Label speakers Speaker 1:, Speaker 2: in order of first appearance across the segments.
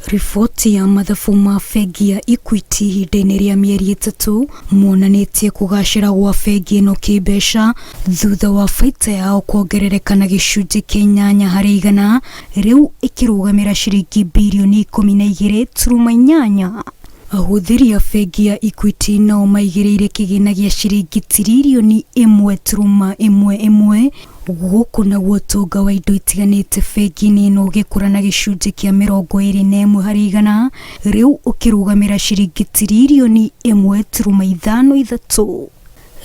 Speaker 1: Riboti ya mathabu ma bengi ya Equity ihinda-inĩ rĩa mĩeri ĩtatũ monanĩtie kũgacĩra gwa bengi ĩno kĩmbeca thutha wa baita yao kuongerereka na gĩcunjĩ kĩa 8% rĩu ĩkĩrũgamĩra ciringi birioni 12.8. Ahũthĩri a bengi ya Equity nao maigĩrĩire kĩgĩna gĩa ciringi tiririoni 1.11. Gũkũ naguo ũtonga wa indo itiganĩte bengi-inĩ ĩno ũgĩkũra na gĩcunjĩ kĩa 21% rĩu ũkĩrũgamĩra ciringi tiririoni 1.53.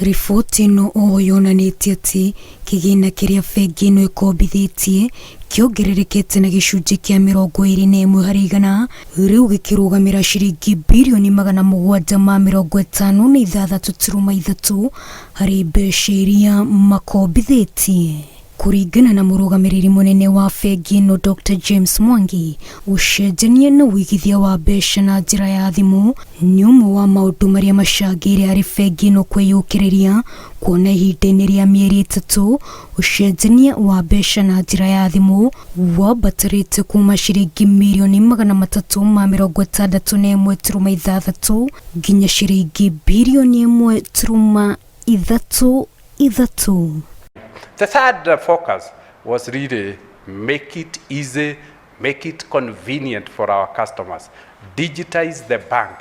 Speaker 1: Riboti ĩno oho yonanĩtie atĩ kĩgĩna kĩrĩa bengi ĩno ĩkombithĩtie kĩongererekete na gĩcunjĩ kĩa 21% rĩu gĩkĩrũgamĩra ciringi birioni 756.3 harĩ mbeca iria makombithĩtie. Kũringana na mũrũgamĩrĩri mũnene wa bengi ĩno Dr James Mwangi, ũcenjania na ũigithia wa mbeca na njĩra ya thimũ nĩ ũmwe wa maũndũ marĩa macangĩire harĩ bengi ĩno kwĩyũkĩrĩria, kuona ihinda-inĩ rĩa mĩeri 3 ũcenjania wa mbeca na njĩra ya thimũ wambatĩrĩte kuma ciringi mirioni 361.6 nginya ciringi birioni 1.33.
Speaker 2: The third focus was really make it easy, make it convenient for our customers. Digitize the bank,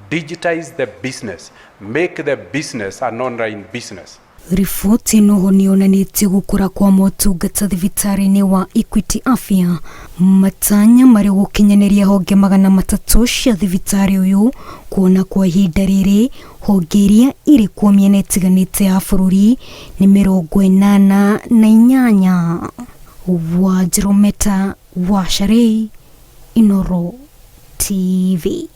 Speaker 2: digitize the business, make the business an online business.
Speaker 1: Riboti ĩno ho nĩyonanĩtie gũkũra kwa motungata thibitarĩ-inĩ wa Equity Afya, matanya marĩ gũkinyanĩria honge 300 cia thibitarĩ ũyũ, kuona kwa ihinda rĩrĩ honge iria irĩ kuo mĩena ĩtiganĩte ya bũrũri nĩ 88. Wanjirũ Meta, Wacharĩ, Inooro TV.